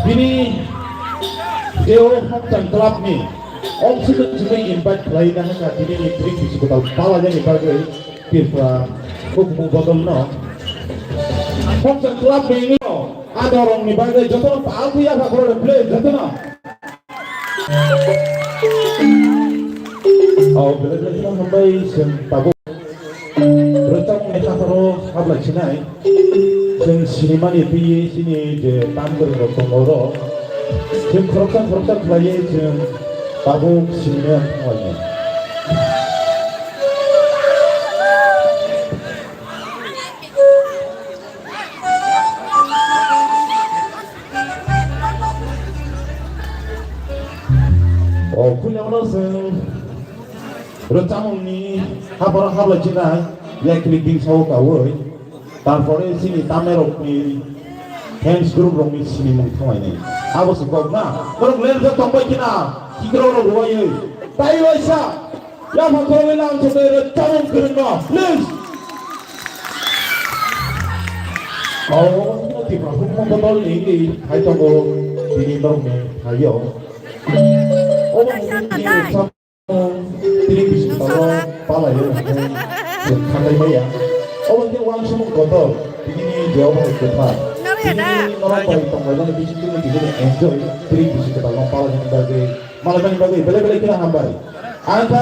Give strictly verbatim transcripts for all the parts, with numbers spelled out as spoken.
Tini Deo Hokchang Club ni omswk chumui invite khlai na hwnkha tini ni trik bisi kwtal pala jani bagwi Tripura Bukumu Bodol no. Hokchang Club ni adorong ni bagwi jotono pal khuya kha khoro play jotono. Oh, belai belai kheno hambai chwng tabuk. Rwchapmung ni hapharo hablai sinai. Chwng sinimani twi chini je tam kwrwng rok tongo oro. Chwng khoroksa khoroksa khlaiwi chwng tabuk sinimani thanglainai. O, puilano chwng rwchapmungni hapharo hablai china yakli bini sao kaui, tarpore chini tamerokni fans group rokni sinimung thanglainai. Abo se kok na, norok lel jok tongbai khina, kikrok rok rwaiwi, tai waisa. Yapha khoroknwi lam sotwi rwchapmung kwrwngno, please. Aw, Tipra Hukma Bodol ni wngwi phai tongo, tini norokni phaio. Obo ni wngwi rwchapmung tini bisi tongo, palaio hwnwi chwng khatai maya. Obo ni wansukmung kotor, tini ni je obo hai kwthar. Tini norok bai tonglaimani bisingtwi tini enjoy, tini bisi kwtal no palaini bagwi. Malai mani bagwi belai belai kheno hambai. Ang kha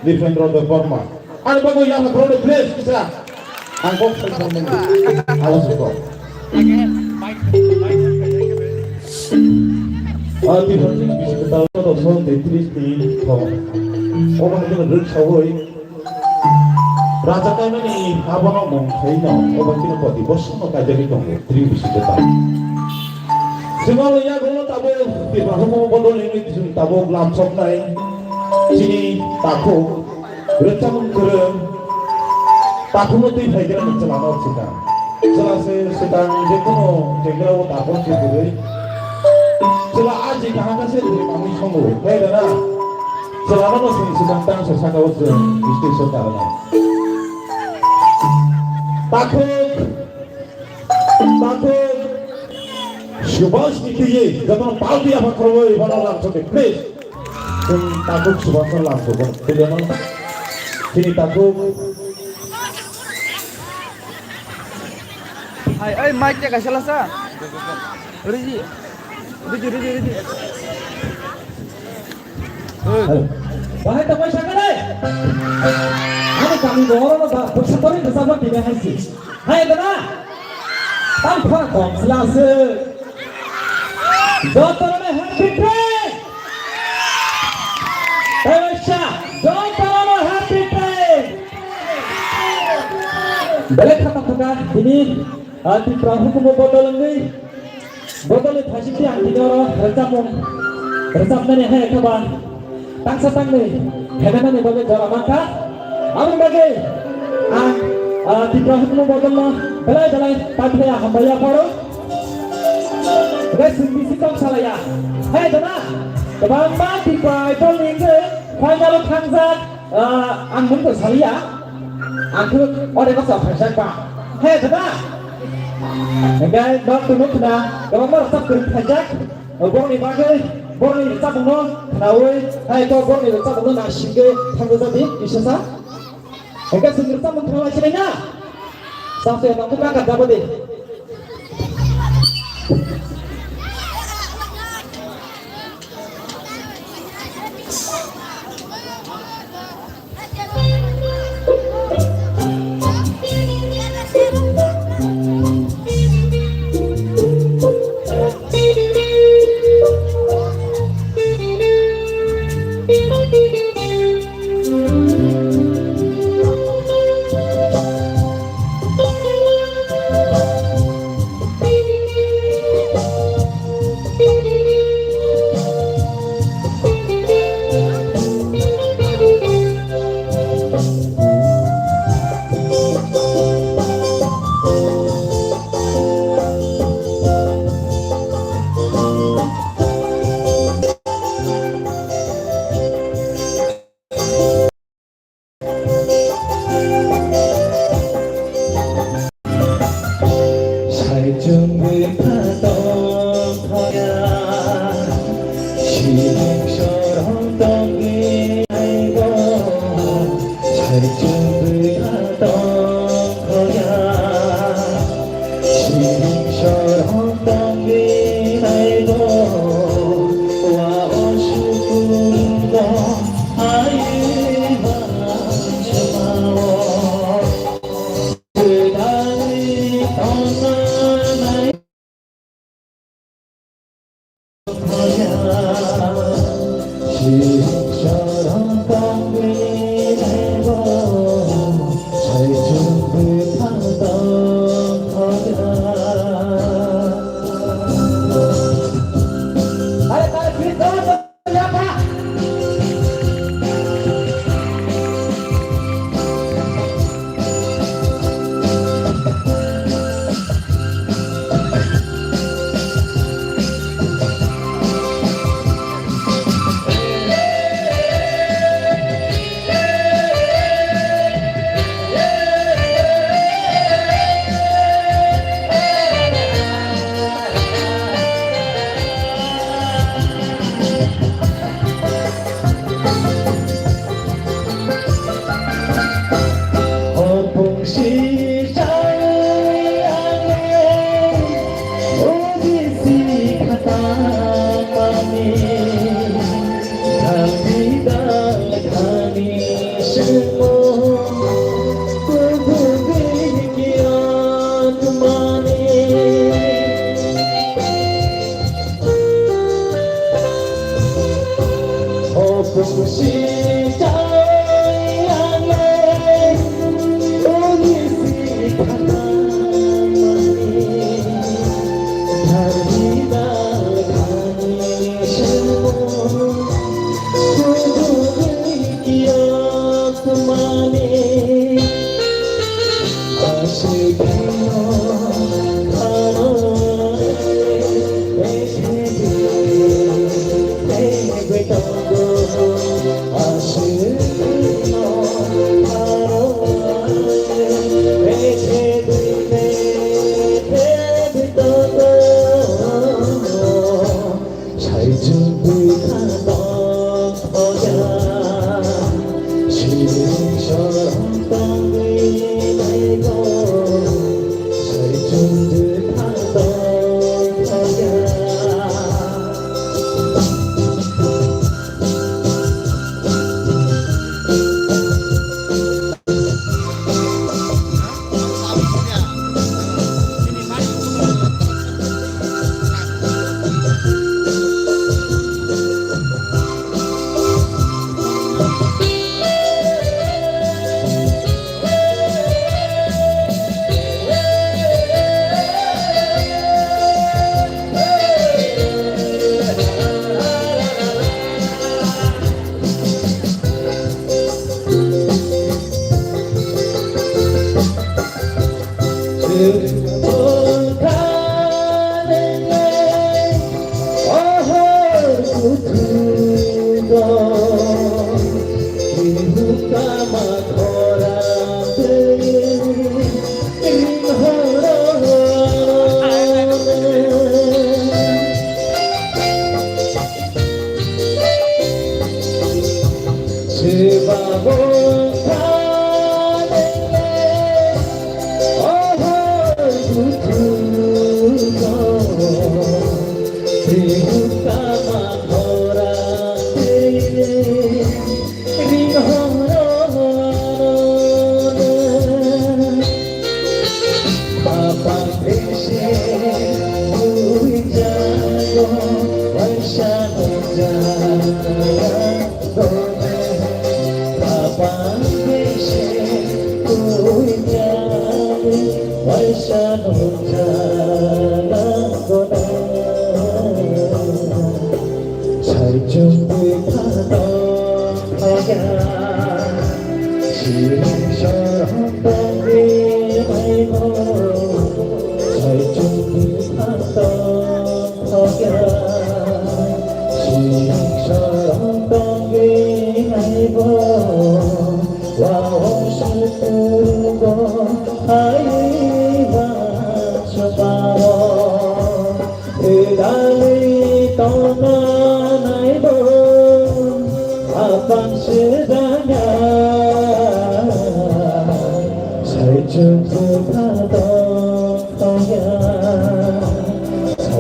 Nripendra Debbarma. Ani bagwi yang khoroknwi please kisa. Ang kok sai thang mani. Abo se kok. Ah, Tiprasni bisi kwtal no doso tetris ni thong. Obo hai kheno rwk saui. Raja kaimani abono mung khaino, obo khe poti bosongno kaijagwi tongo, tini bisi kwtal. Chwng oro yagulo tabuk Tipra Hukma Bodol ni chwng tabuk lamsoknai chini takhuk, rwchapmung kwrwng, takhukno twi phaigrani chwla no swkang. Chwla se swkang jekhuno jenggrao takhuk se kwrwi. Chwla aji kaham khe se kwrwi manwi songo, hai da na? Chwla no swng swkang tang se saka o chwng stage o karnai. Takhuk, takhuk Subhash ni twi jotono palpi yapha khorwi bono lamsokdi, please. Chwng takhuk Subhash no lamsokdi, twi jono. Chini takhuk. Hai, oi, mic te kaisa lasa. Riji. Riji, riji, riji. Bahai tongbai sakha de. Ani kami borok no ba, bwsa tori bwsa ba tini hai si. Hai dana. Tam khora kom sila se. Jotono happy birthday. Hai sa. Jotono happy birthday. Belai khatam thaka tini, ah, Tipra Hukma Bodol wngwi. Bodolni phaisingtwi ang tini oro rwchapmung rwchapnani hai khe ba tangsa tangwi phainani bagwi jora mankha. Aboni bagwi ang, ah, Tipra Hukma Bodolno belai belai paithaya hambai yapharo. Hwnkhe chwng bisi kok salaiya. Hai dana, kwbangma Tipra Idol ni wngwi final o thangjak. Ah, ang mungto saliya. Ang khe ore basa phaijak ba. He, jada. Hingke nok tu nuk na, kwbangma rwchap kwrwi phaijak. Borokni bagwi, borokni rwchapmungno khnaui, hai to borokni rwchapmungno naisingwi thangwi jadi, kisa sa. Hingke chwng rwchapmung khnalai sinai na? Sa se nokni baka jabo de.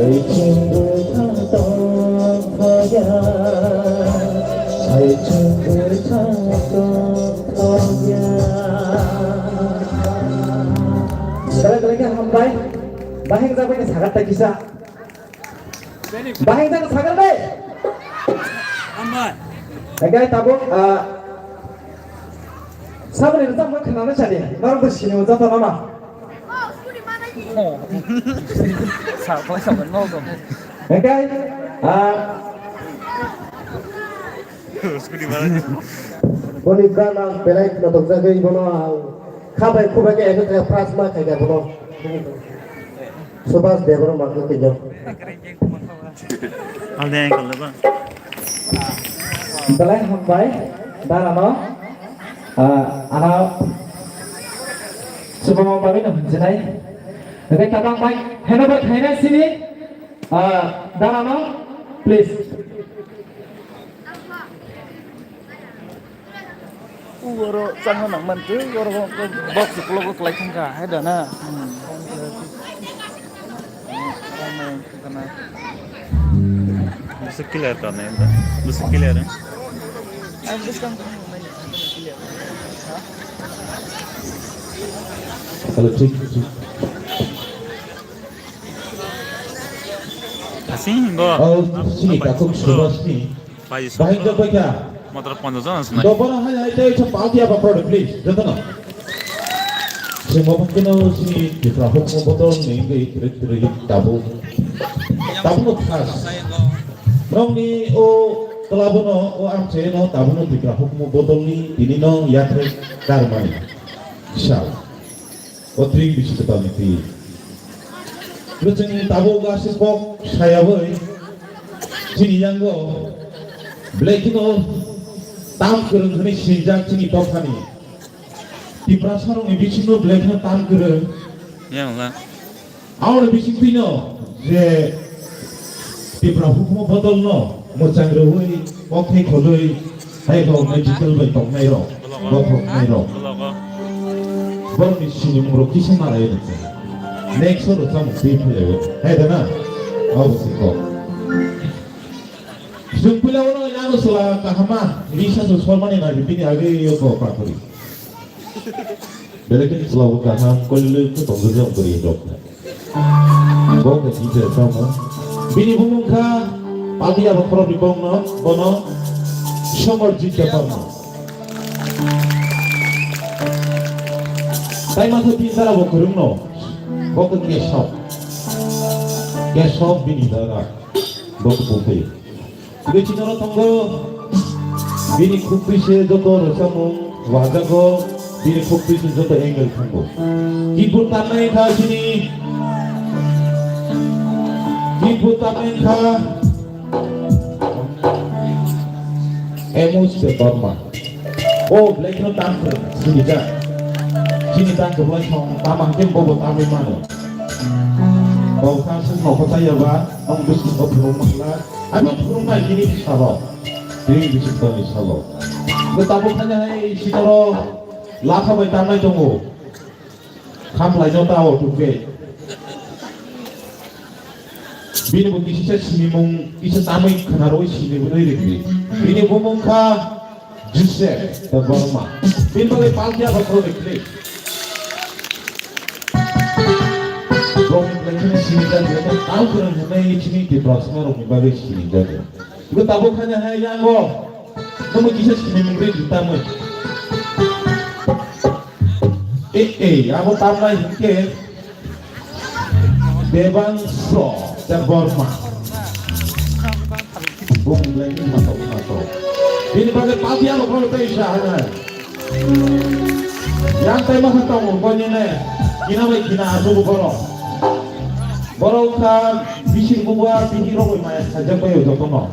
Belai belai khe hambai. Bahai jak bai khe sagar ta kisa. Bahai jak sagar bai. Hambai. Egai tabuk, ah, saboni rwchapmung khwnana chadi. Norok bo sini o joto no ma. Egai, ah, Boni gana belai khna tokjagwi bono ang khabai khubai khe ekhe khe plasma khaikha bono. Subhas Debbarma khe kinyo. Alde ang kalba. Belai hambai, darano, ah, ana subhamo bagwi no hinjinai. Hwnkhe tabang bai, heno bai khaina sini, ah, darano, please. Oro changma nang man twi, oro box ukulok ukulai thang kha, hai da na? Hmm. Bwswk clear tonwi, bwswk clear. Hello, check, check. Asing bo. Oh, sini takuk Subhas ni. Pai bahai sok. Jok bai kha. Matra ponjash jon asnai. Dobor hai hai tei chap party apa product, please. Jotono. Simo pakino sini Tipra hukmo bodol ni ngi tri tri tabu. Tabu no khas. Nong ni o kelabono o amche no tabu no Tipra hukmo bodol ni tini no yatre karmani. Sal. O tring bisi kwtal ni twi. Bwswng tabuk aswk kok sayawi chini yango belai kheno tam kwrwng hwnwi sinijak chini dophani. Tiprasa rokni bisingo belai kheno tam kwrwng. Yang la. Aboni bising twino je Tipra hukmo bodolno mwchang rwui, kokthai kholwi, hai rok medical bai tongnai rok, bothoknai rok. Borokni sinimung rok kisa malai rok. Next o rok chamung twi phailaio. Hai da na? Abo se kok. Chwng puila uno yang sala kahama, risa so sormani na bini age yo ko pakori. Belai khe chwla bo kaham, koilwlwi khe tongjakya bwrwi rok. Bo khe jite tamo. Bini bumung kha, paldi abo khoroknwi bongno, bono Somorjit Debbarma. Tai masa tin tara bo kwrwngno, bo khe Kesab. Kesab bini dara, bo khe bumphai. Bini chini oro tongo, bini khukti se joto rwchapmung wajago, bini khukti se joto angle thango. Keyboard tamnai kha chini, keyboard tamnai kha Amos Debbarma. O belai kheno tam khe sinijak. Chini tam khe belai song tam ang khe bobo tamwi mano. Bo kha suk nokho taiya ba, ang bising ko phuru mangla. Abo phuru mai kini salo. Tini bising ko ni salo. Bo tabuk thani hai sitoro latha bai tamnai tongo. Khamlaino ta o tubui. Bini bo kisa sinimung, kisa tamwi khwnarwi sinimung rwdi. Bini bumung kha Joseph Debbarma. Bini bagwi palki abo khoroknwi klik. Bong lekhani sinijak, tang kwrwng hwnwi chini Tiprasa rokni bagwi sinijak. Bo tabuk thani hai yango. Nungni kisa sinimung rwdi tamwi. Eh, eh, abo tamnai hinkhe Debangso Debbarma. Bung belai ni matok matok. Bini bagwi paldi ano khorok tei sa hana. Yang tai masa tongo, konyene. Kina bai kina asubu borok. Borok kha bising bubua, bihik rok bai maya sajak bai jotono.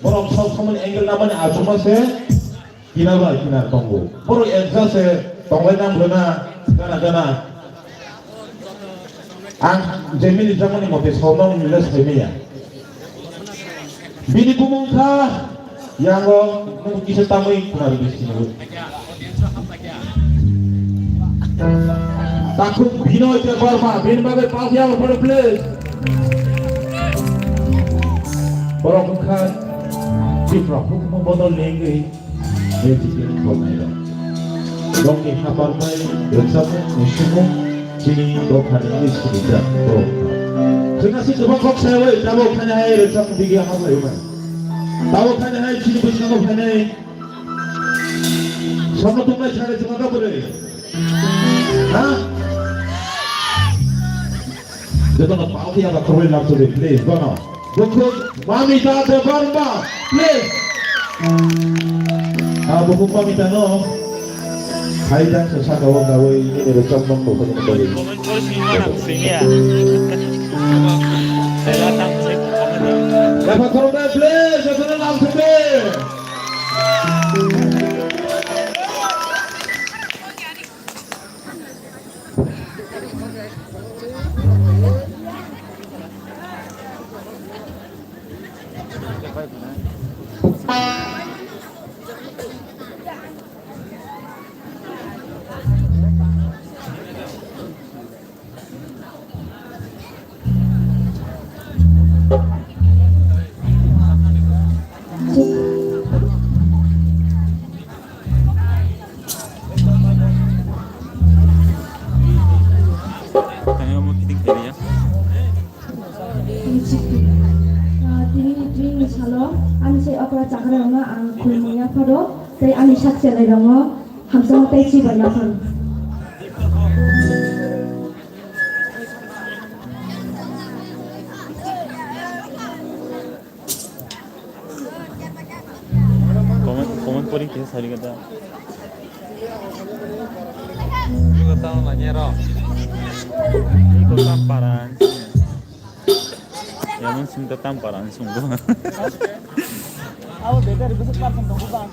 Borok sob somoni angle namani achukma se. Kinar bai kinar tongo. Borok ekja se tonglai nang rwna gana gana. Ang je mini jamani mote saunang nile saimaya. Bini bumung kha yango nung kisa tamwi kunar bisino. Takhuk Binoy Debbarma, bini bagwi palki abo photo please. Borok wngkha Tripura hukumu bodol lengwi music ni kholnairok. Bongni habarmai rwchapmung ni sumung chini dophani ni sirijak borok wngkha. Chwngno se kwbang kok sayawi tabuk thani hai rwchapmung video hamlaimani. Tabuk thani hai chini bwskango phainai Samno tongnai sari chwng ta bwrwi. Ha? Jotono pao khe aba khorbai lam choli, please, bono. Bukhuk Mamita Debbarma, please. Ah, bukhuk Mamita no. Hai jang se saka o gawi ini ro chok mong bukhuk ni bari. Comment sini ya. Saya datang sih comment. Dapat khorbai, please, jotono lam choli. Tangwi omo kiting kariya. Tini, tini salo ani se okra chakra rokno ang khulumung yapharo tei ani sak chelai rokno hamjakma tei chibai yapharo. Comment, comment pori kisa sari kata. Iko tam parang. Yang sing tam parang sungguh. Aku beda ribu sekitar tentang bukan.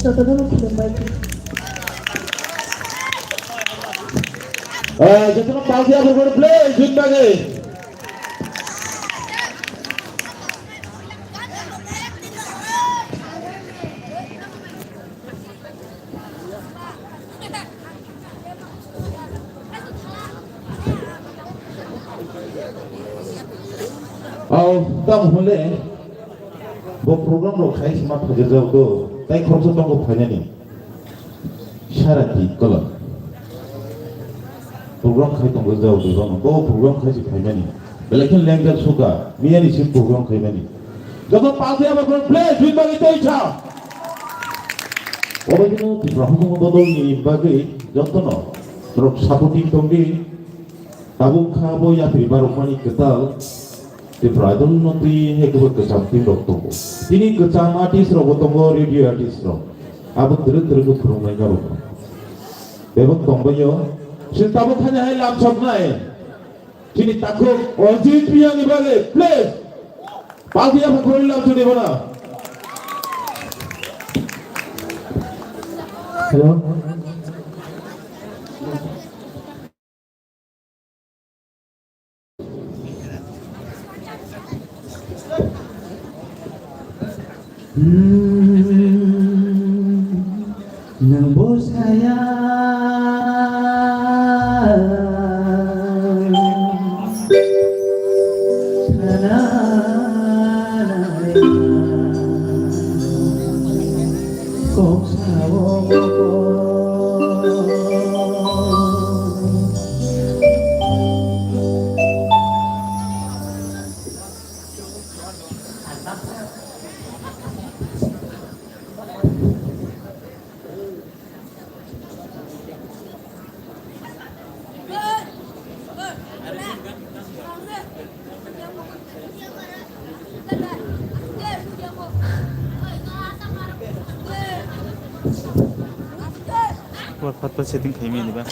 Jotono khulumbai. Ah, jotono palsi abar gore, please, jun bagwi. Au, tamo hwnle, bo program rok khai sima phajak jao do, tai khoroksa tongo phainani. Sara di kolok. Program khai tongo jao do, bo program khai si phainani. Belai khe lengjak suka, miyani si program khaimani. Joto palsi abar gore, please, jun bagwi tei sa. Obo khe Tipra Hokuma bodolni bagwi jotono norok supporting tongdi. Tabuk kha bo yapri barokmani kwtal Tipra Idol no twi hai kwbangma kwcham team rok tongo. Tini kwcham artist rok bo tongo, radio artist rok. Abo twrwk twrwk khe phwrwngnai norok. Bebak tongbaio. Chwng tabuk kha hai lamsoknai. Chini takhuk Ajit Reang ni bagwi, please. Palsi abar gore lamsokdi bono. Hello. Hmm, nwng bo saya. Thana nai kok sao. Por fatwa setting khaimi ni ba.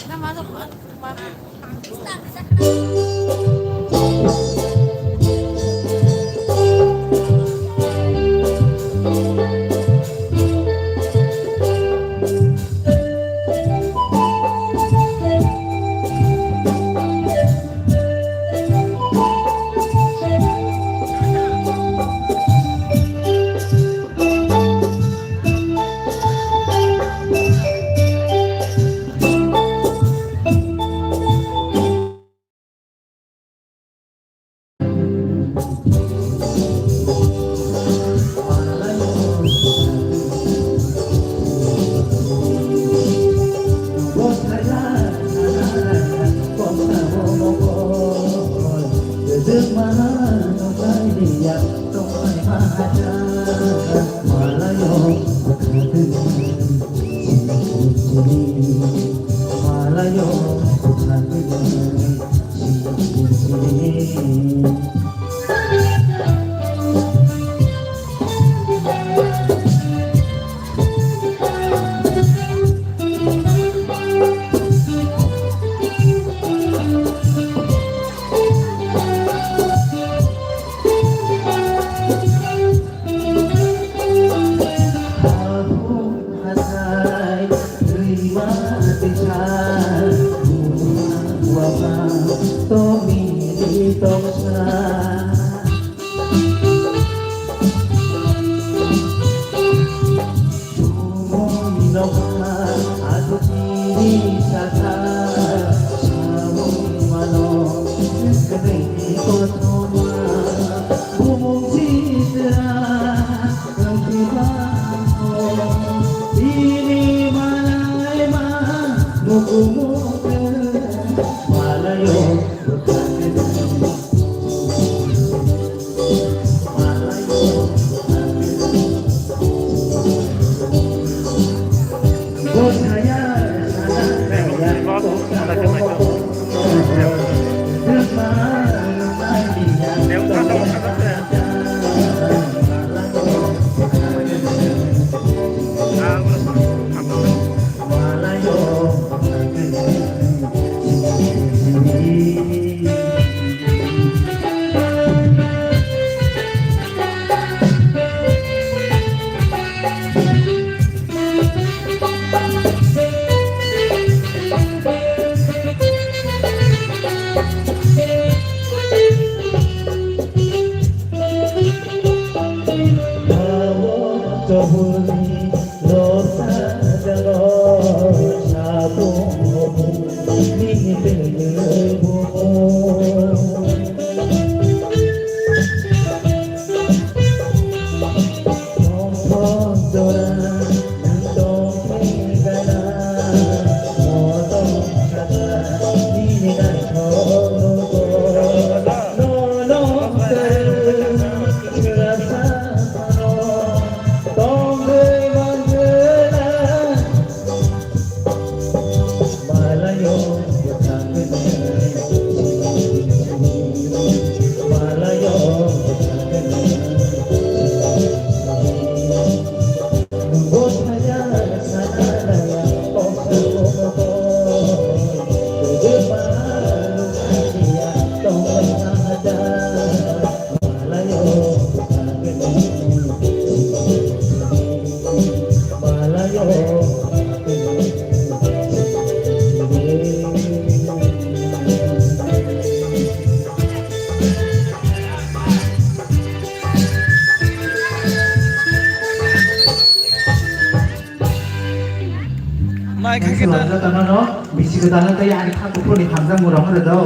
Nai kha khe ta. Selamat datang, bisi ke dalam tadi ada khaku pun di hamzah murah ada tau.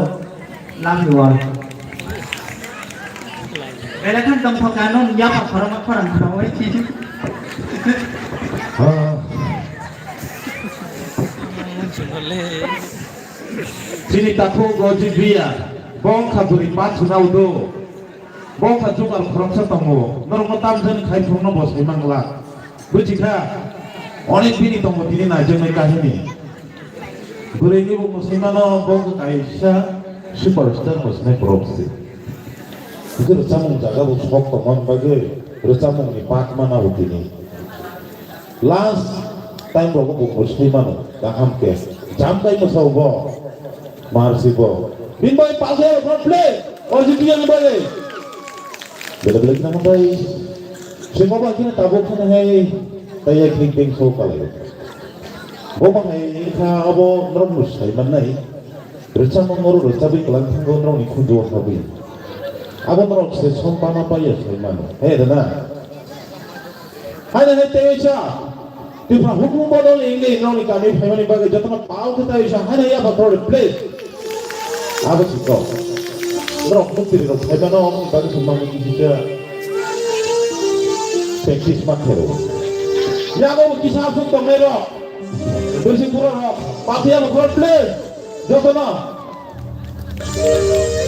Love you all. Belai khan tong thok ano ya pa khorang khorang khorang oi. Chini takhuk o Jibiya, bong kha bwrwi pa thuna udo. Bong kha jukar khoroksa tongo. Norokno tamjani khai phurukno bo sai mangla. Buji kha? Onek bini tongo tini naijaknai kahini. Bwrwini bo mwswimano bo kaisa superstar mwswinai borok se. Hwnkhe rwchapmung jaga bo sok tongmani bagwi rwchapmungni part mana bo tini. Last time rogo bo mwswi mano kaham khe. Jam kai mwsao bo. Marsi bo. Bini bai pal khe front play. Orji piya ni bai. Bele bele kina bai. Simo ba kina tabuk kina hai. Taya kring kring so kalai. Bo ba hai kha abo norok mwsai mannai. Rwchapmung norok rwchapwi kwlwng thango norokni khunju o habwi. Abo norok se som pana paiya sai mano. He rwna. Haino hai tei sa. Tipra hukumu bodol ni wngwi norokni kami phaimani bagwi jotono pal khe tei sa. Haino ya ba thori please. Abo si kok. Norok mukti rok phaimano omo bagwi se mangni kisa practice ma khero. Yago kisa asuk tongnai rok. Bwrwi se buro rok. Pathiya ba thori please. Jotono.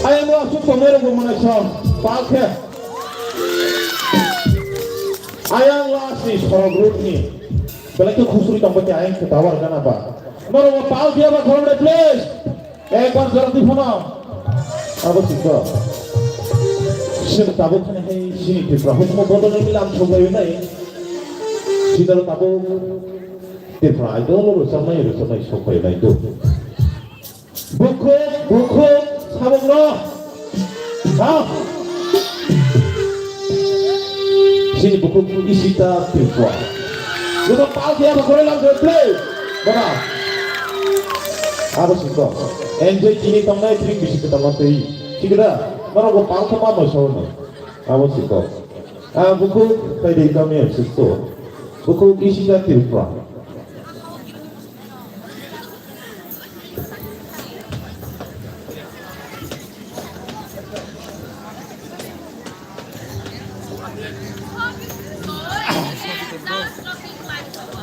Ayang asuk tongnai rok bo mwnai song. Pal khe. Ayang last ni sorok road ni. Belai khe khusuri tong bai ayang khe tower gana ba. Norok bo pal khe ba khorok de please. Ekbar jora twi phano. Abo sikho. Sini tabuk khani hai sini Tripura hukumu bodol ni milam sok bai nai. Sidar tabuk Tripura idol ro samai ro samai sok bai nai do. Bukhuk, bukhuk, sabukno. Ha? Sini bukhuk Ishita Tripura. Joto pal khe abo khoroi lam khe play. Bana. Abo sikho. Enjoy chini tongnai drink bisi kwtal tei. Sikida. Norok bo pal khe ma moso no. Abo sikho. Ah, bukhuk kai dei kami sikho. Bukhuk Ishita Tripura.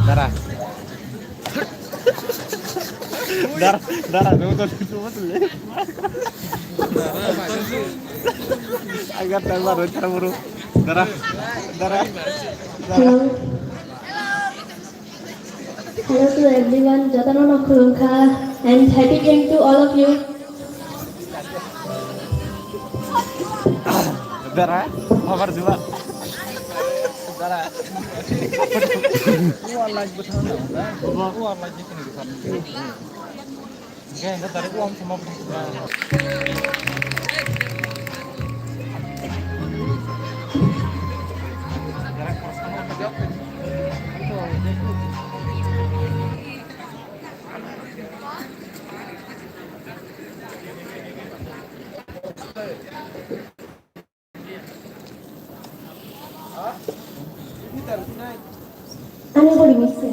Dara. Dara, dara, no, no, no, no. Agar tangma roi tara buru. Dara, dara, dara. Hello. Hello to everyone, jotono no khulumkha and happy Thrip to all of you. Dara, habar juga. Dara. Wah, light betul. Wah, light betul. Ani bo remix se.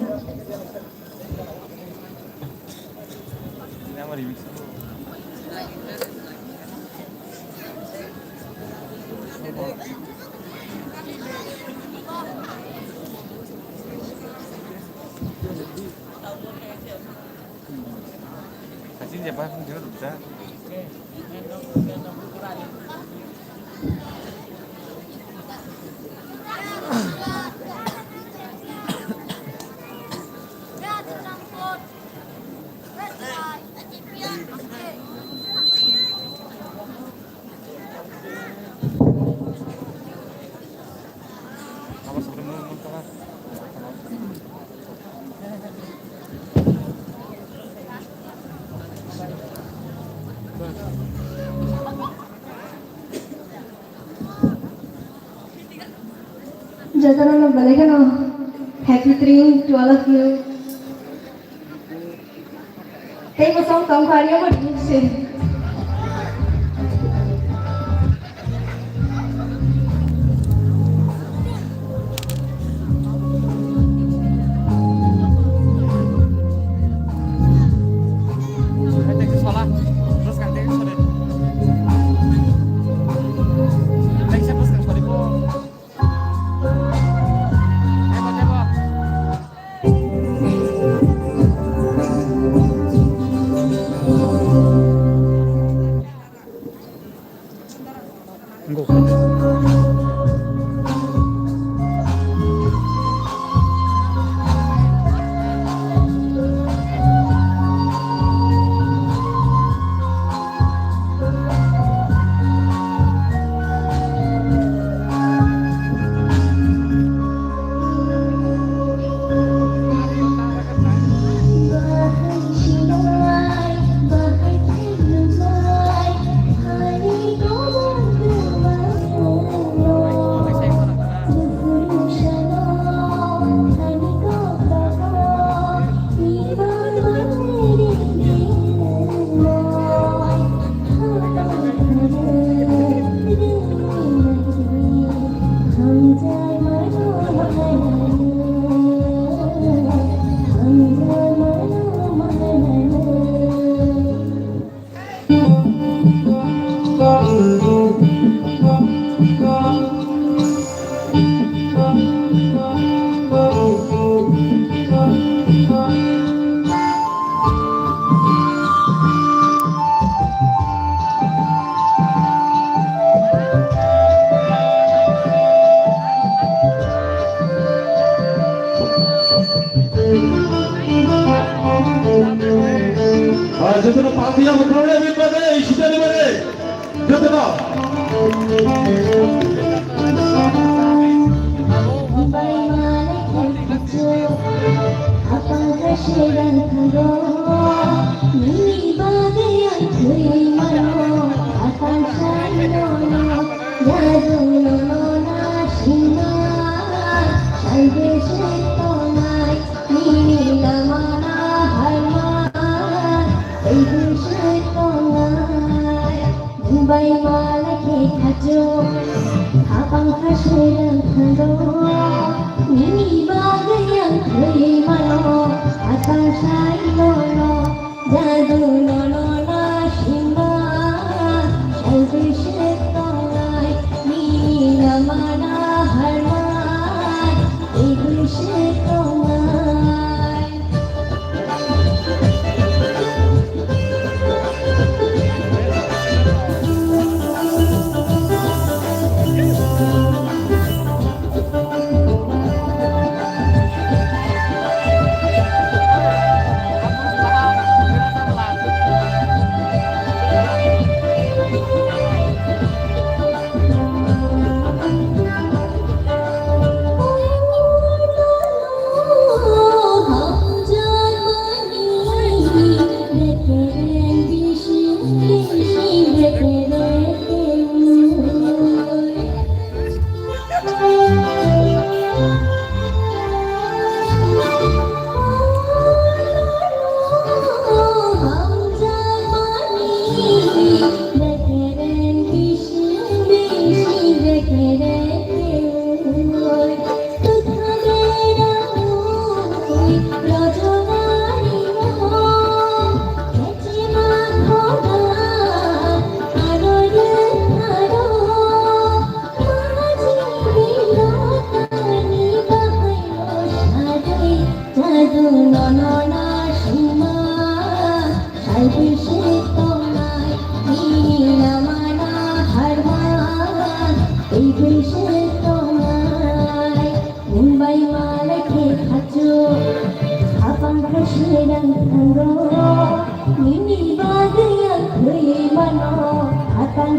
Jotono no belai kheno happy train to all of you. Tei bosong tongkha ani omo remix se. Ah, jotono party ang khoroknwi bagwi, sitani bagwi, jotono. Nini lama na harma, tei bwswk tongnai. Nwng bai malai khe khachu, khapang kha swrwng thango. Nini bagwi ang thwi mano, atal sai nono, jadu nono na simba. Sai bwswk tongnai, nini lama na harma, tei bwswk tongnai.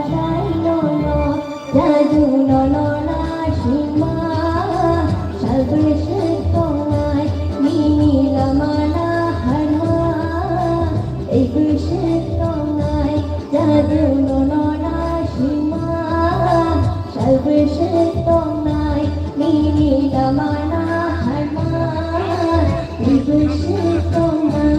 Sainono, jadu nono na sima, salbwswk tongnai, nini lama na harma. Ei bwswk tongnai, jadu nono na sima, salbwswk tongnai, nini lama na harma. Ei bwswk tongnai.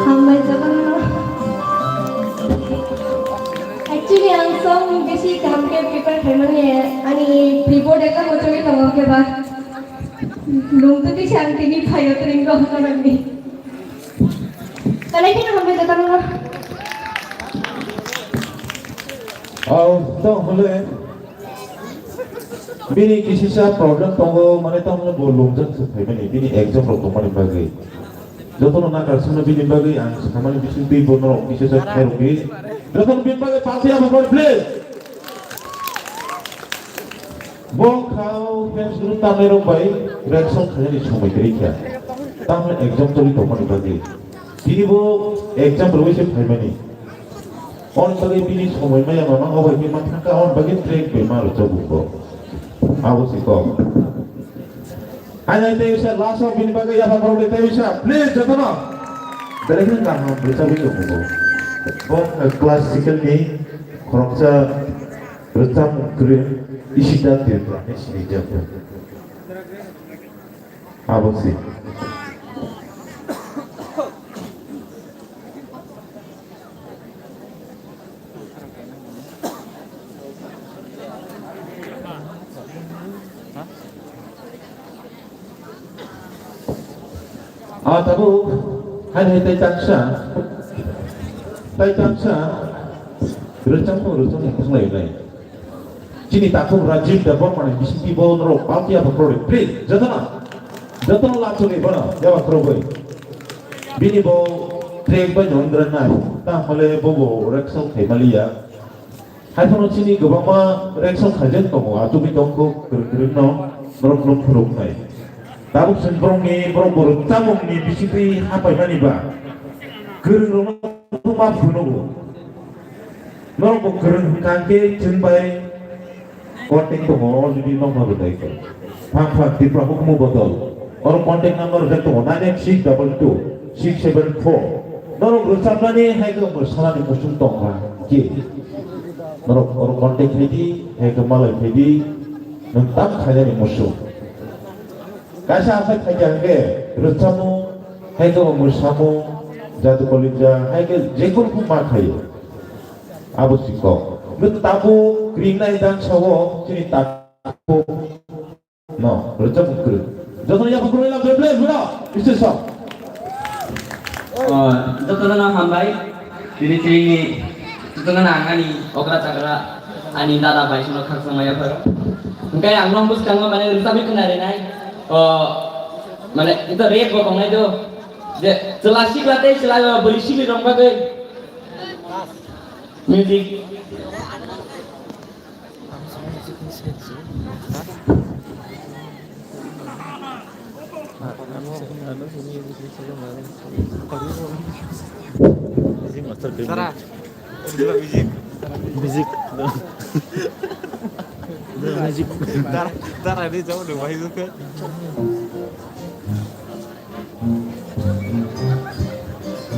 Hambai jotono. Actually, ang song bisi kaham khe prepare khaimani, ani pre-board ekta mochogwi tongo khe ba. Lungtwi kisa ang tini phaio tring rok nangni. Talai kheno hambai jotono. Au, to hole. Bini kisisa problem tongo, mane tamo bo lungjak se phaimani, bini exam rok tongmani bagwi. Jotono nakar sumno bini bagwi ang samani bising twi bono kisisa khairokdi. Jotono bini bagwi palsi abo please. Bo khao fans group tamni rok bai reaction khainani somoi kwrwi kha. Tamni exam toli tongmani bagwi. Tini bo exam rwui se phaimani. On bagwi bini somoi maya mama obai khe ma thangkha, on bagwi track bai ma rwchapung bo. Abo se kok. Hai hai tei bisa last o bini bagwi yapha borok de tei bisa please jotono. Belai khe kaham rwchapwi tongo bo. Bo classical ni khoroksa rwchapmung kwrwi Ishita Tripura ni sinijak. Abo se. Ah, tabuk, hai hai tai tangsa, tai tangsa, rwchapmung rwchapmung thanglainai. Chini takhuk Rajiv Debbarma ni bisingtwi bo norok palti yapha khorokdi. Please, jotono, jotono lachugwi bono yapha khorokgwi. Bini bo track bai no wngranai, ta hole bo bo reaction khaimaliya. Haiphano chini kwbangma reaction khaijak tongo, achugwi tongkho kwrwng kwrwng no norok no phuruknai. Tabuk chwng borokni, borok bo rwchapmungni bisingtwi hapaimani ba kwrwng rokno ma phunugo. Norok bo kwrwng hwnkha khe chwng bai contact tongo, already nokno rwdai khe. Phang phang Tripura hukumu bodol. Oro contact number rwjak tongo, nine eight six double two six seven four. Norok rwchapnani hai khe bo sanani muchung tongkha khe. Norok oro contact khaidi, hai khe malai khaidi, nwng tam khainani muchung. Kaisa asai phaikha hwnkhe rwchapmung, hai khe bo mwsamung, jadu kolija, hai khe jekunu ma khaio. Abo si kok. Nwng tabuk ringnai dan sao chini tabuk no rwchapmung kwrwi. Jotono yapha kwrwi lam, please, bro. Stage o. Oh, jotono hambai. Tini chini jotono nang ani okra chakra ani dada bai sono khaksa maya pharo. Hwnkhe ang nong bwskango mane rwchapwi khna rinai. Oh, mane ito rap bo tongnai do. Je chwla sikla tei chwla bwrwi sikli rok bagwi. Music. Tara. Music. Music. Tara, tara, ini jauh deh, wahai.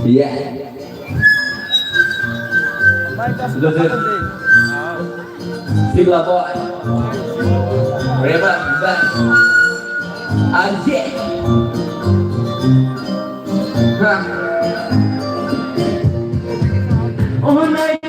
Yeah. Joseph. Sigla boy. Reba, Bang. Anjir. Ha. Oh, night.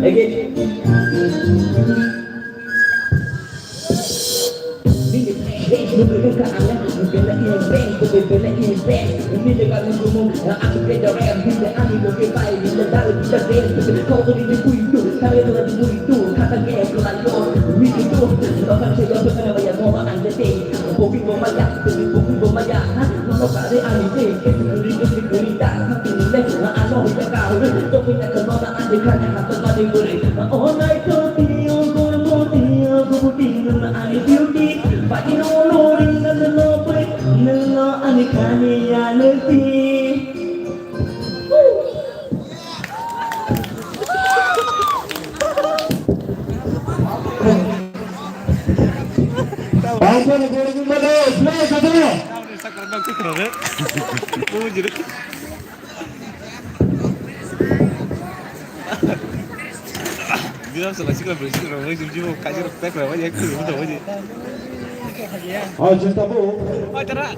Again. Bilang selesai kalau berisi kalau mau jujur mau kasih respect lah banyak tuh udah banyak. Oh, cinta bu. Oh, cara.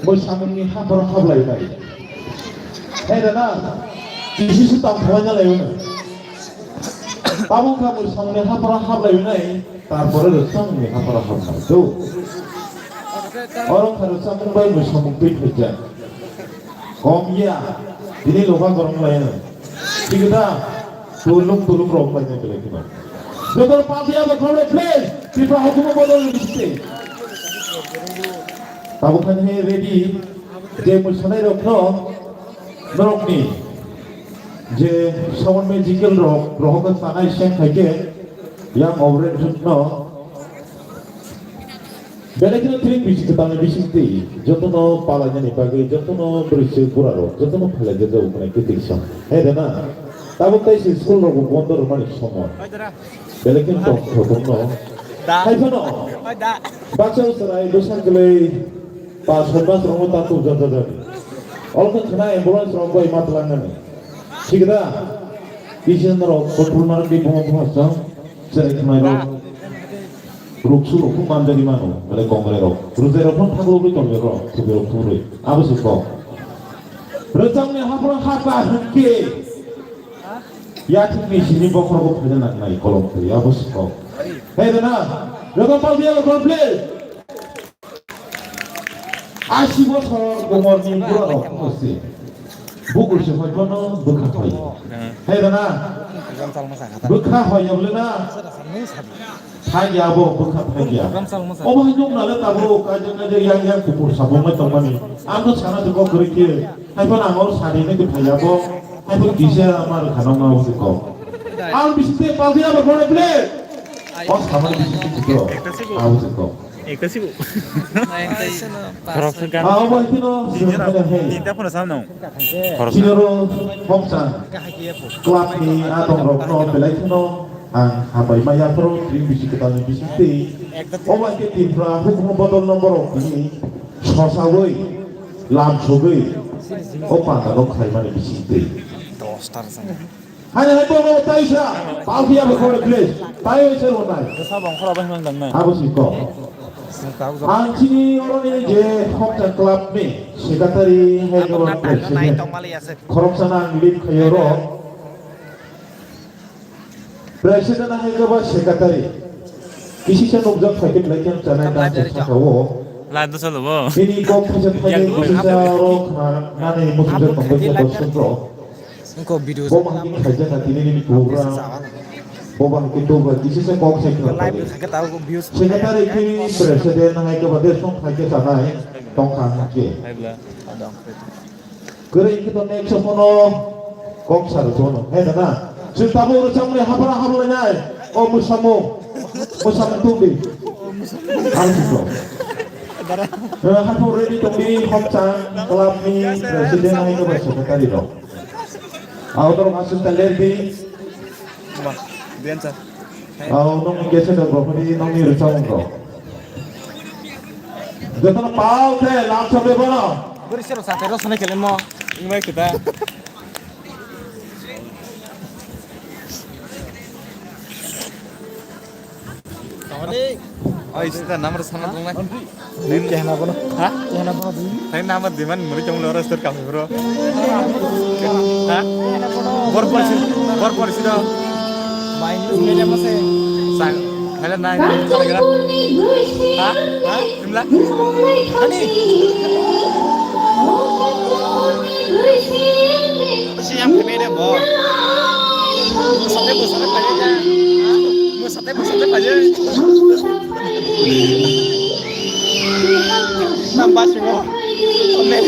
Bo samungni hapharo hablai bai. Hey dada, kisi se tong thawai na lai uno. Tabuk kha bo samungni hapharo hablai unai, tarpore bo samungni hapharo hablai do. Oro kha bo samung bai bo samung twi thajak. Kom ya, tini loka gorong lai uno. Thik da, tulung tulung rok lai na belai kheno. Joto party abo khoro please, Tripura hukumo bodol ni bising. Tabuk khan he ready, je musanai rok no, norok ni, je sound magical rok, rohok sanai seng khai ke, yang overhead no, Belai kheno tring bisi kwtalni bising twi jotono palainani bagwi jotono bwrwi swk bura rok jotono phalai jak jago khwnai kwtwi song. Hai da na? Tabuk tai se school rok bo bondo rwmani somoi. Belai kheno tong thotong no. Da. Hai phano. Hai da. Baksa chwrai bwsang kwlwi pas soi mas rok ta tu ja ja ja. Ol khe khna ambulance rok bai ma twlang nani. Thik da? Kisa norok petrol marok di buma buma song. Chwrai khwnai rok. Ruksu rok phung manjagwi mano, belai kongrai rok. Rwjai rok phano thagwi tongwi rok, thubui rok thubui. Abo se kok. Rwchapni haphro hapa hwnkhe. Yathikni sini bokhorogo phaina nangnai kolom thwi, abo se kok. Hey, rwna. Rwchap paldi abo kok, please. Asi bosor umorni burarok se. Bukur se hoi bono bwkha hoi. Hai da na? Bwkha hoi ya bole na? Thai ya bo bwkha thai ya. Obo hai nung nale tabuk kaijak kaijak yang yang kupur sabung mai tongmani. Ang to sana to kok kwrwi khe. Hai phano ang or sari nai kwthai ya bo. Hai phano kisa amar khana ma bo se kok. Ang bisi te paldi abo bole bole. O samar bisi te kito. Abo se kok. Ekta sibo. Khoroksa gan. Ah, obo hai kheno, tinta phano samno. Khoroksa. Sinoro Hoksa club ni adong rok no belai kheno ang hambai maya phoro tring bisi kwtal ni bising twi. Obo hai khe Tripura hukumu bodol no borok ni sosawi lam sogwi o panda no khlaimani bising twi. Hani hai bono taisa, palphi abo khore please. Tai oi se ronai. Sa bong khora bai mang dang nai. Abo si ko. Ang chini oroni je Hoksa club ni secretary hai ko president. Khoroksa na ang lead khayo ro. President hai ko ba secretary. Kisi se nukjak phai khe belai khe chanai ta se sakao. Lai do salo bo. Ini kok khaisa thani kisa ro khna nani muthujak tongbai khe dosok ro. Wngkha video. Bo bahai khe khaijak na tini nini program. Bo bahai khe tubra kisi se kok se khna live khaikhe tabuk views. Secretary khe president hai khe ba desong khaikhe sanai. Tongkha hakhe. Hai bla. Kwrwi khe to next o phano kok sa rwchapno. Hai da na? Chwng tabuk rwchapmani haphra hamlainai. O mwsamung. Mwsamung tongdi. Ang siko. Eh, haphung ready tongdi, Khokchang club ni president hai khe bai secretary rok. Autorok aswk ta lerdi. Ba, diyan sa. Au nong ni kese da bro, ni nong ni rwchapmung rok. Jotono pao khe lam sabe bono. Bwrwi sero sa tero sone kele mo. Ingmai kita. Oi, sita number sana dong nai. Dui kehna bono. Ha? Kehna bono dui. Tei number di man muri chong loro sir kafe bro. Ha? Bor por si, bor por si do. Mai ni mele mase. Sang, hele nai, kala gara. Ha? Ha? Imla? Ani. Siam kene de bo. Musate musate paje ja. Musate musate paje. Nambah singo. Oke.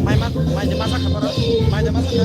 Mai ma, mai ma sakha borok, mai ma sakha.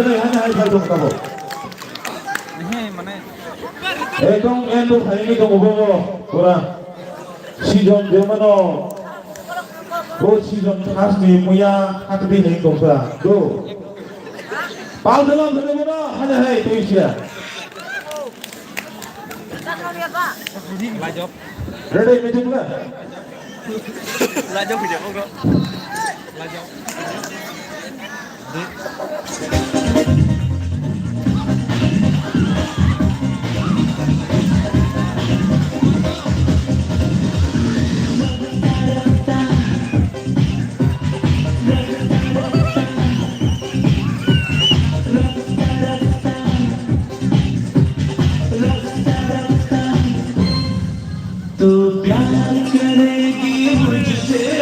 Jene hane hai bai tong tabo. Ekdom endo hai ni tong bo pura. Season jemano. O season khas ni muya hakdi hai tong sa. Do. Pal dalam dene bono hane hai tong sia. Ready, meeting na? Lajok, lajok, bro. Lajok. तू प्यार करेगी मुझसे।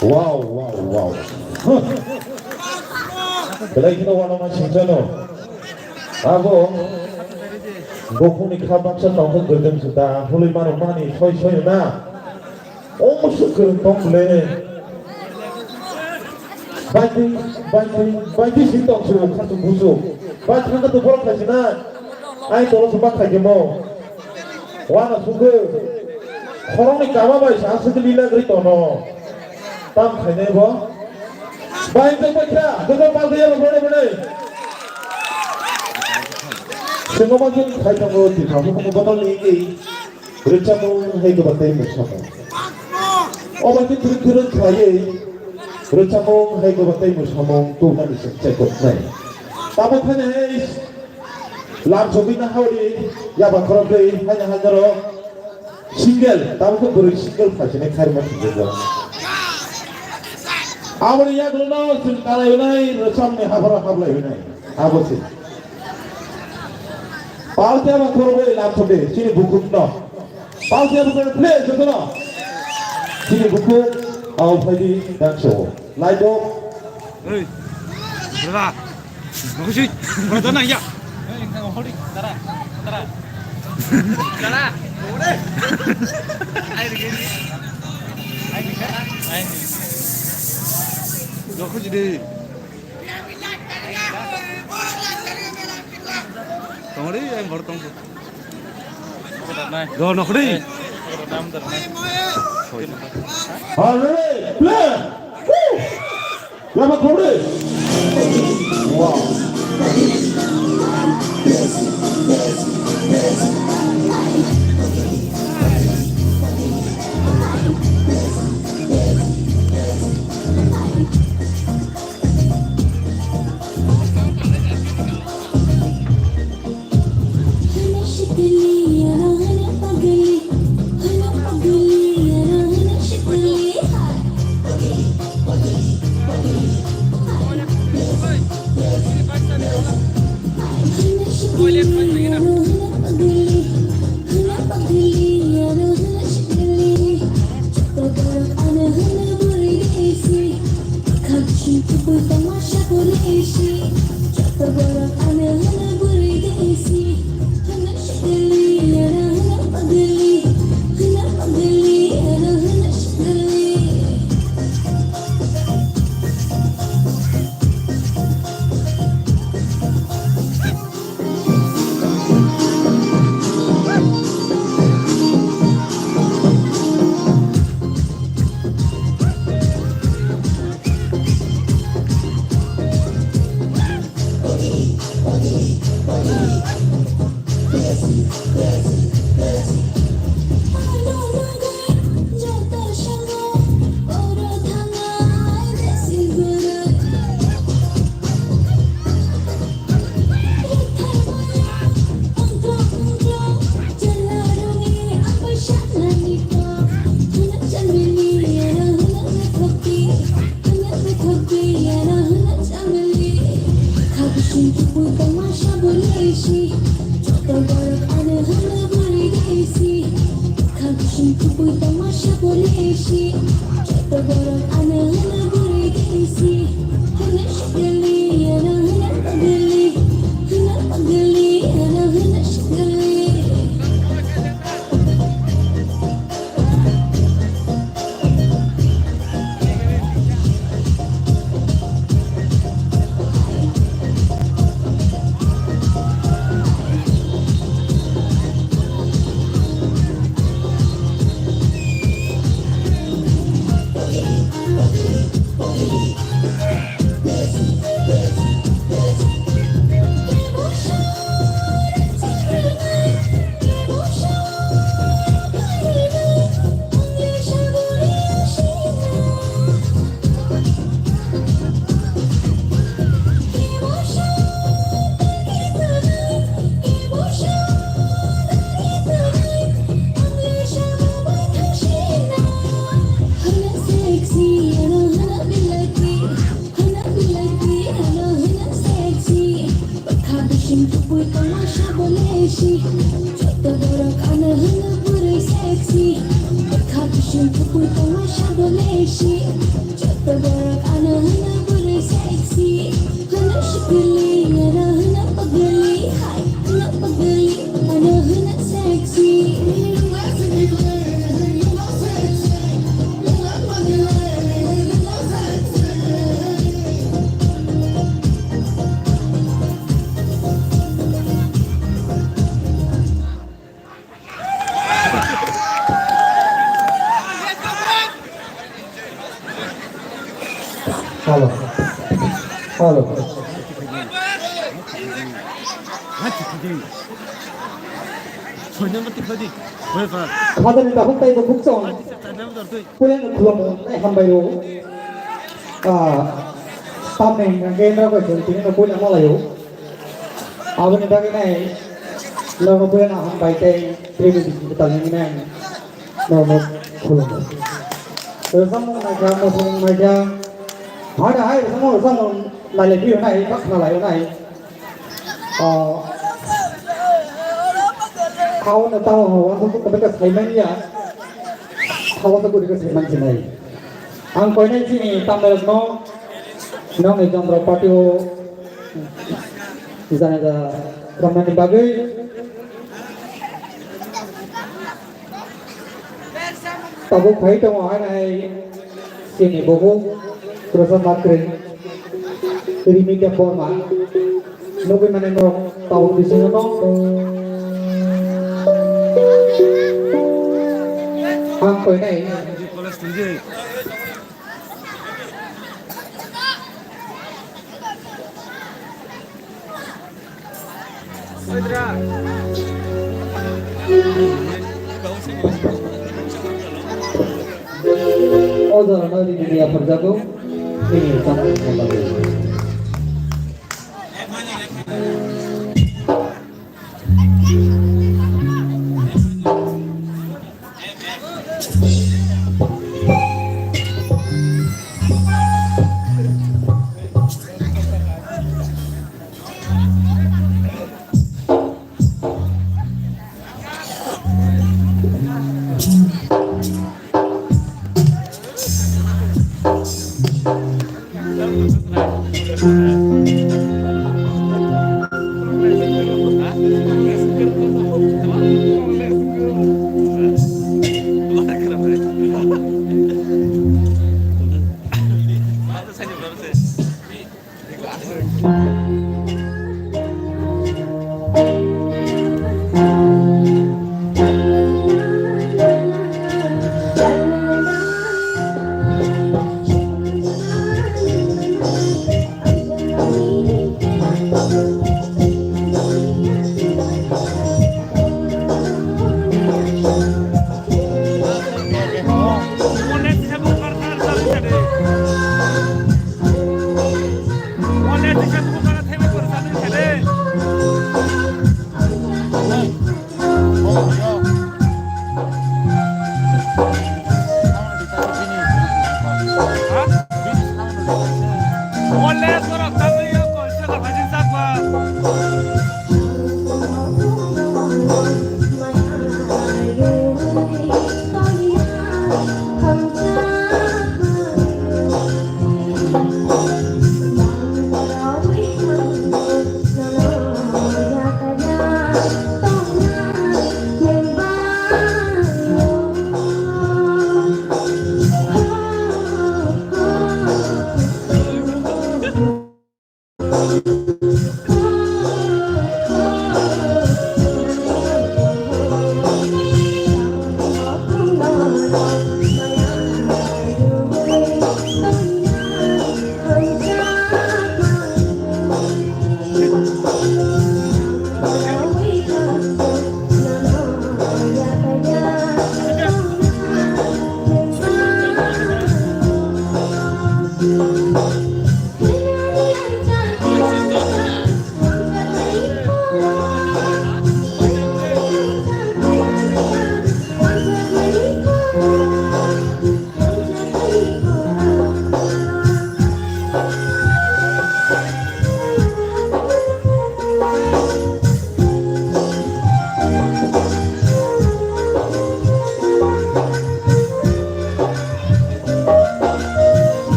Wow, wow, wow. Belai kheno uanama singchano. Abo bokhokni kha baksa tongthok gerdem se da hului mano mani soi soi na. Omo se kwrwng tong le. Baitwi, baitwi, baitwi si tong se kha tu bujo. Bai thangkha tu borok khai se na. Ai tolo se ma khai khe mo. Uana sugwi khoroknwi kama bai sa aswk lila gri tono. Tam khainai bo. Bai tei bai kha, joto pal dia lo bone bone. Sengoma jin khai tongo, di khamu khamu botol ni ki. Rwchapmung hai goba tei mwsamung. O bai khe thwrwk thwrwk khlaiwi rwchapmung hai goba tei mwsamung tubunani se chekoknai. Tamo thani hai Lam sogwi na hauri, yaba khorok dei, haina haina ro. Single, tamo khe bwrwi single phaisani khairma thwngjago. Aboni yagulo no chwng kalai hwnai, rwchapni hapharo hablai hwnai. Abo se. Pal khe abo khorok dei, lam sogwi, chini bukhuk no. Pal khe abo khorok dei, jotono. Chini bukhuk, au phaidi, dance o. Light off. Hey, brother. Makusi, brother na ya. Hey, nang hori, tara, tara. Tara. Ai, ai, ai. Makusi deh. Tongri, ai, bor tong. Go, nokri. Alright, play. Woo. Lama kore. Wow. Shadoleshi, joto borok ano hwno bwrwi sexy. Bwkha bising kuphur tongma shadoleshi, joto borok ano hwno bwrwi sexy. Hwno sikili, ano hwno pagli, hai, hwno pagli, ano hwno sexy. Hello. Hello. Khajani takhuk taibo bukchong. Puilano khulumnai hambai o. Ah, tamni hwnkhe norok bai chwng tini no puila malaio. Aboni bagwi nai norokno puilano hambai tei tribal bising kwtal hwnwi nai norokno khulumo. Rwchapmung naikha, mosamung naikha. Hada hai rwchapmung, rwchapmung nailai phiyonai, bak khna laionai. Ah, hao no tamo ho, wansuk khe sai manya. Hao no khe sai mansinai. Ang koinai chini tamrokno, nongni Chandra party o janaja romnani bagwi. Tabuk phai tongo hai hai chini bubu Rosa Makri, Rimi Debbarma. Nugwi mane norok tabuk bisingo no. Ang koinai. O jorano rini ria pharjago, rini tamo.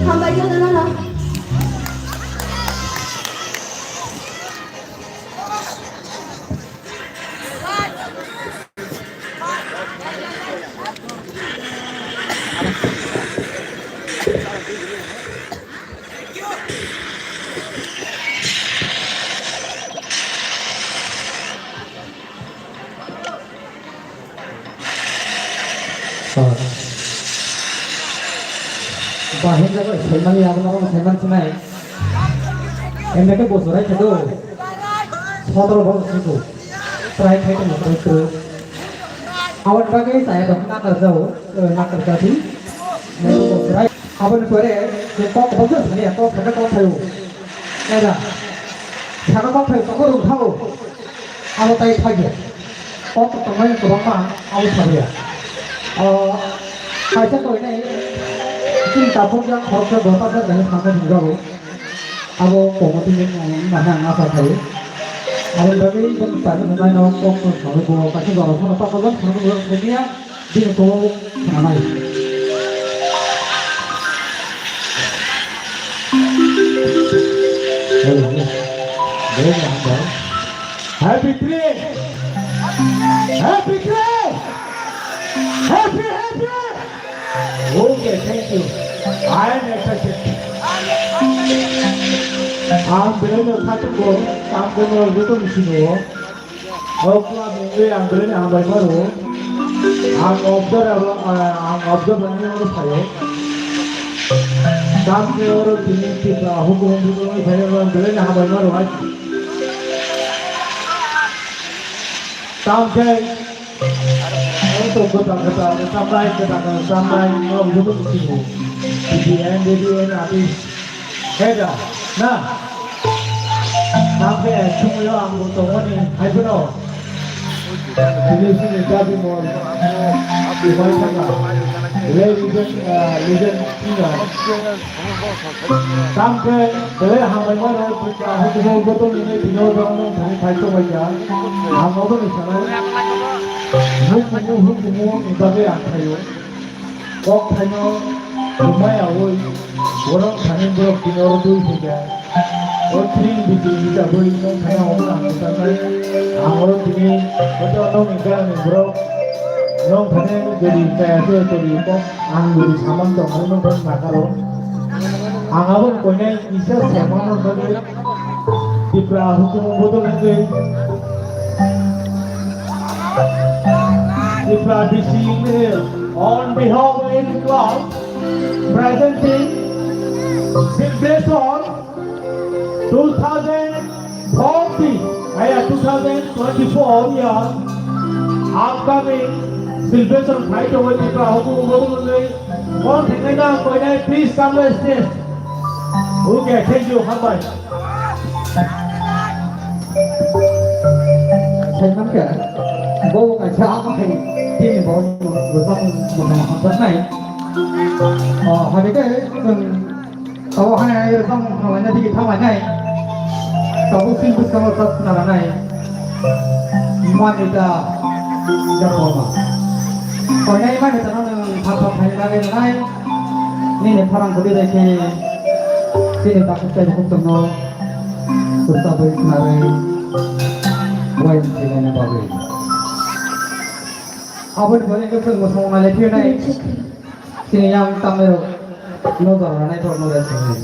Hambai khe nana. Bahai jaga saiman ya, abono saiman sinai. Emne ke bosorai khe do. Sodro bo siku. Try khai tongma try kru. Aboni bagwi chaya dok nakar jao, eh, nakar jati. Abo ni pore je kok bokhe sani ya, kok saka kok thayo. Eda. Saka kok thayo, kok rung thao. Abo tai thagya. Kok tongnai kwbangma abo sabiya. O, kaisa koinai chini tabuk yang khoroksa dota jak nai thangkha hinjago. Abo komoti ni mung mane ang asa khai. Abo bagwi bini tani hwnai no kok to sawi bo kaisa jora phano tokjak phano bo semiya bini kok khwnanai. Happy three! Happy three! Happy, happy! Okay, thank you. I am excited. Ang belai no khatung bo, ang kono joto ni sino. O club ni ang belai no hambai maro. Ang observer abo, ang observer ni oro phaio. Tam ke oro tini Tripura hukum hukum ni phaio, ang belai no hambai maro. Tam ke Oro to kwtal kwtal samrai, kwtal kwtal samrai, no bujo bujo. B B N, B B N, ati. Heda, na. Nang khe sumoyo ang bo tongmani, hai phano. Bini sini dabi mol. Ubai thangka. Ladies and, uh, legend singer. Tamkhe belai hambai mano, Tripura hukumu joto nini bino jono thani phai tongbaikha. Ang obo ni sanai. Hukumu, hukumu ni bagwi ang phaio. Kok phaino rwmai awi, borok thani borok bini oro twi phaikha. O tring biti hisabwi nung thani obo ang kwchanai. Ang oro tini joto nokni gana ni borok nung thani jodi chaya se todi kok. Ang bini samung tongmani no bwswk nakaro. Ang abo ni koinai kisa samung no bagwi Tripura hukumu bodol wngwi Tripura D C wngwi on behalf of Indian club presenting celebration two thousand forty, aya, two thousand twenty-four year, upcoming celebration khai tongo Tripura hukumu bodol wngwi. Kon thengnai na koinai, please come to the stage. Okay, thank you, hambai. Saiman khe, bo kaisa ang khai tini bo rwchapmung hamjaknai. O, hai khe chwng Abo hai hai rwchapmung thanglaina digi thanglainai. Tabuk chini bwskango ta khna lanai. Manita Debbarma. Koinai Manita no nwng thar thar khaina nai nai. Nini pharang kwrwi bai khe chini takhuk tei bukhuk tongno rwchapwi khnawi uaini khilaina bagwi. Aboni bagwi khe chwng mwsang nai lai phiyonai. Chini yang tamni rok no jora nai thok no rest khai.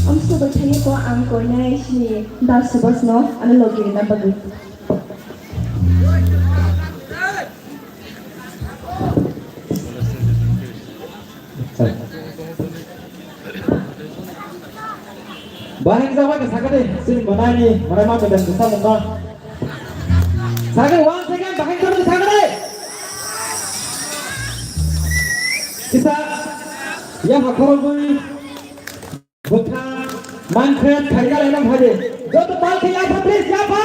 Amso bai thani ko ang koinai sini da subas no ano logi rina bagwi. Bahai kisa bai kisa kade sini manani manai ma kade kisa mungka. Sakhe one second bahai kisa kisa kade. Kisa ya hakhoro bui. Bwthang, mankhe, thaikalaina phai di. Joto pal khe yapha, please, yapha.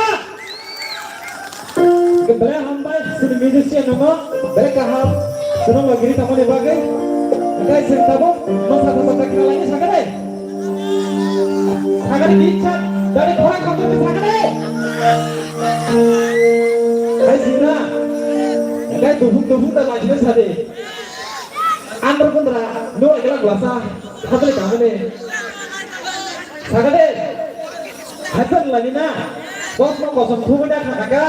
Belai hambai, sini musician nongo, belai kaham. Sono logiri tamo ni bagwi. Guys, sini tabo, masa masa tak khalai ni sakade. Sakade ni chat, dari khora khato ni sakade. Hai sina, guys, duhuk duhuk da lagi sade. Andro kundra, no ekla glasa. Habli kamani. Sagade. Hasan lagi na. Bos no kosom khubui da khaka.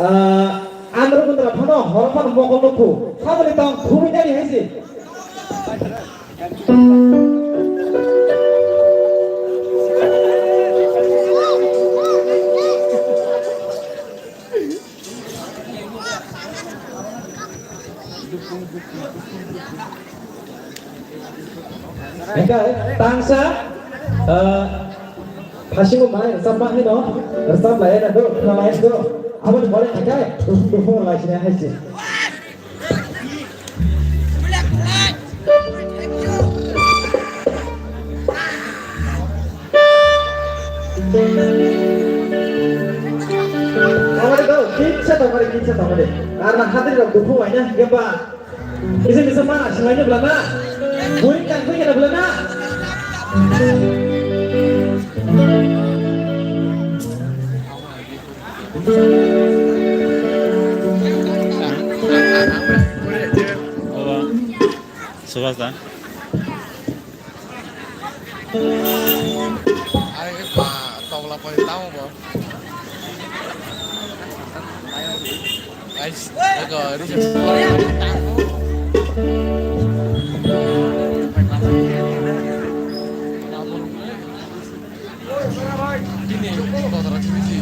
Ah, andro kundra phano hor phano mokol no khu. Habli tong khubui da ni haisi. Hingke tangsa, eh, phasingo mai rwchapma haino, rwchap lai na do, khna lai do, aboni pore hingke tufung tufung lai sini hai se. Tongmani do, kisa tongmani, kisa tongmani. Karna hadri rok dukhu waina hingke ba. Kisa kisa mana singaini belana. Bui kangkui kena belana. Subhas da. Are ba togla pori tamo bo. Guys, ego research. Ini kotor sini sih.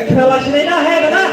Khela sinai na hai dada.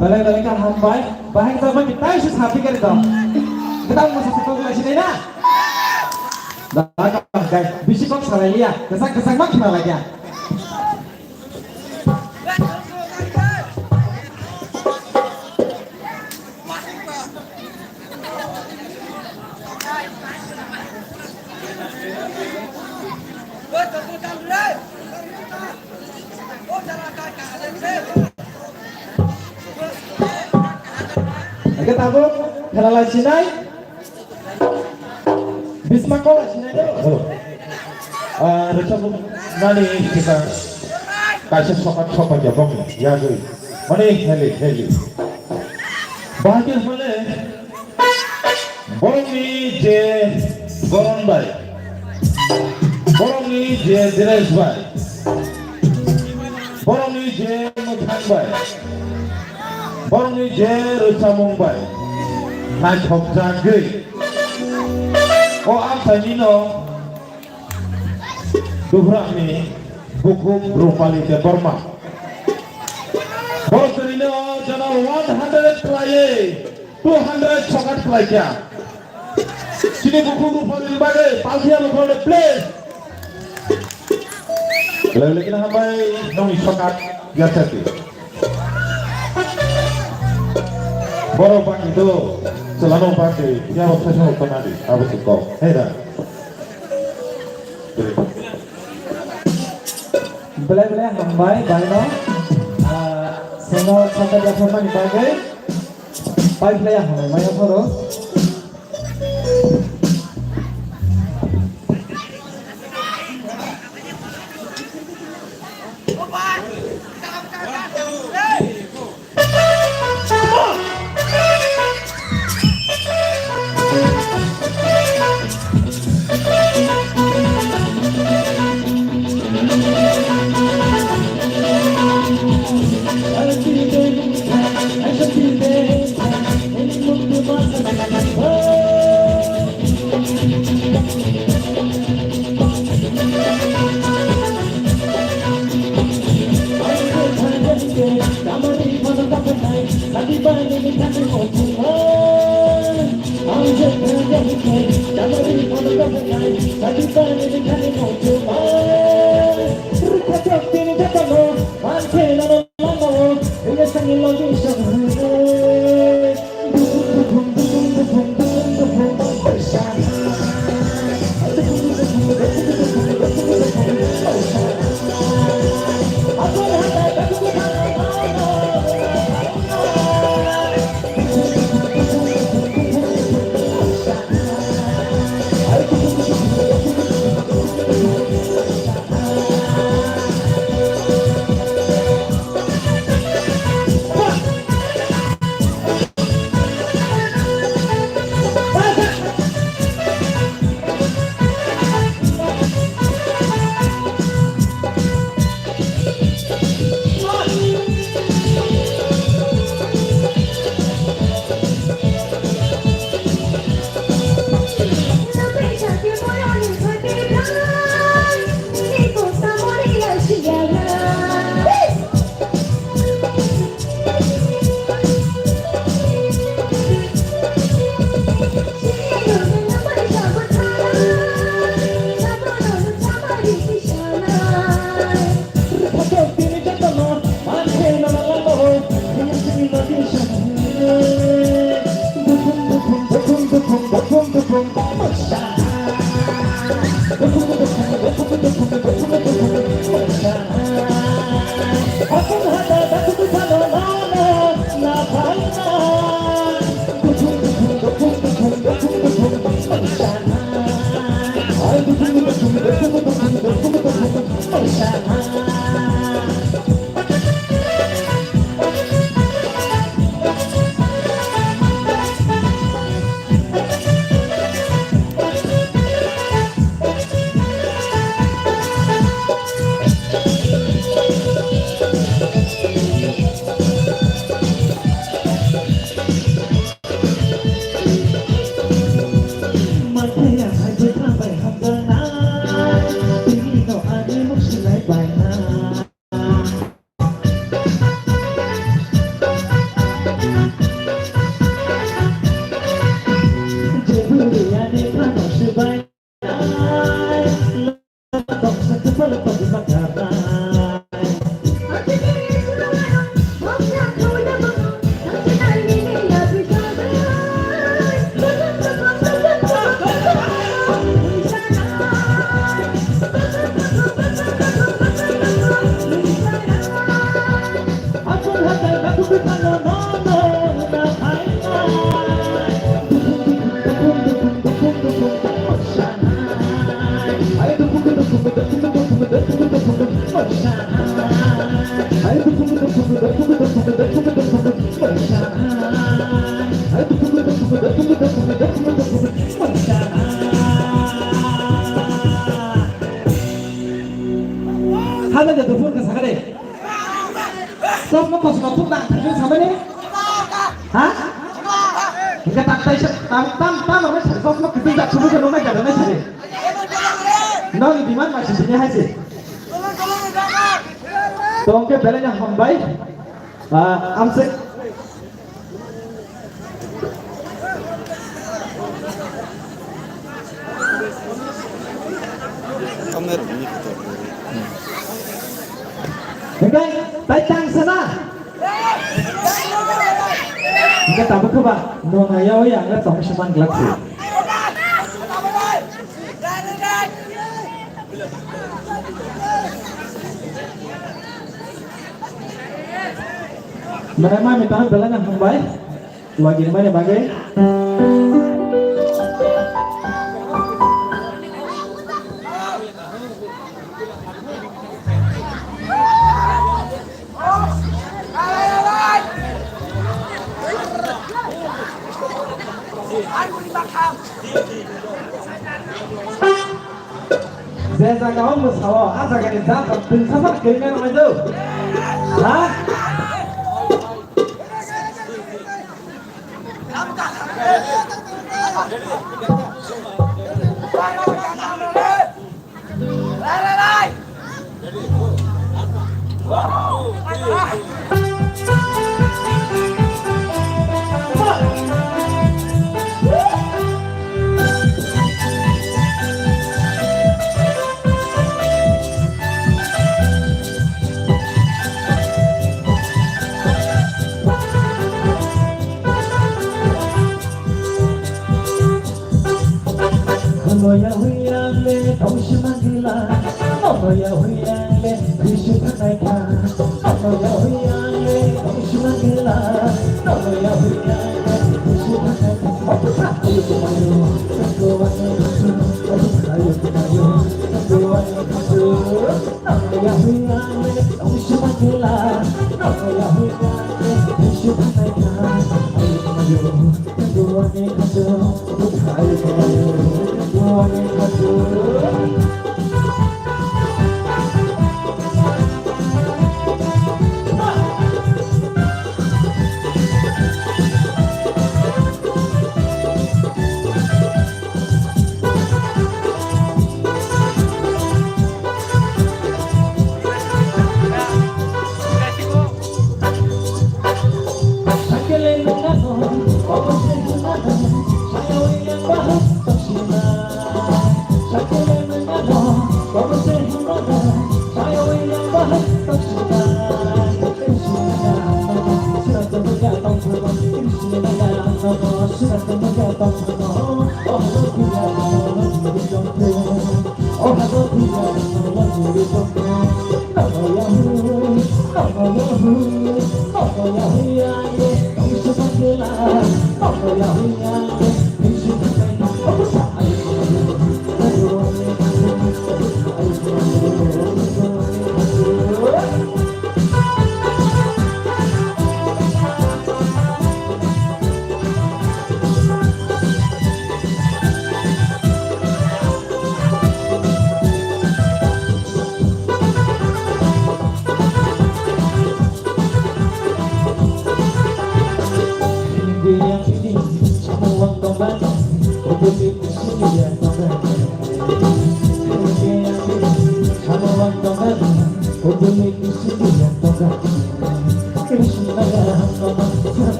Belai belai kha hambai. Bahai khe tamo tai se sapi kari to. Kita musa se kok lai sinai na. Da ka gai bisi kok salai liya. Kesak kesak ma khna lai ya. Eke tabuk khela lai sinai. Bisma kola sinai do. Hello. Ah, rwchapmung nani sikang kaisa sokat sokat ya bongni yagwi. Mani heli heli. Bahai khe hwnle borokni je goron bai, borokni je dress bai, borokni je mwthang bai, borokni je rwchapmung bai naithokjagwi o amchaini no Dubrani bukhuk Rupali Debbarma. Borok tini no channel one hundred khlaiwi two hundred sokat khlaikha. Chini bukhuk Rupali ni bagwi palthia bukhuk please. Lelekina hambai nongni sokat yachati. Borok baki do, chwlano baki, yabo thaichano tonadi, abo se kok. Hei da. Belai belai hambai, baino. Ah, seno saka jakhormani bagwi. Pai belai hambai, mayo phoro. Hada jatuh pun kesakade. Chosma kosom tuk dang thangwi samani? Ha? Hingke tak tai sa, tam, tam, tam rwmai sa, chosma kiting jak subu ke nungnai jaga nai sari. Noni demand ma sisini hai se. To hingke belai no hambai. Ah, amsek. Hingke, tai tang sana. Hingke tabuk khe ba, no naiya oi ang le tong se man glak se. Mane mami tang belai no hambai. Wagir mani bagwi. Je jaga o mwsao, a jaga ni jat rok tungsa sak kiri nai rwmai do. Ha? Hanoya huyang le tongsi mangila, hanoya huyang le bisu thanai kha, hanoya huyang le tongsi mangila, hanoya huyang le bisu thanai kha. Ayo kumayo, ayo kumayo, ayo kumayo, ayo kumayo.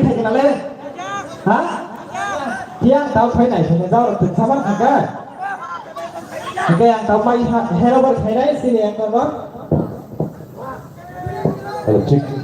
Khaikhe nale? Ha? Phiya ang tau phainai, phai jao rok twksa man khaikha. Hingke ang tau mai ha, hero bar khainai, sini ang tau no. Hello, check.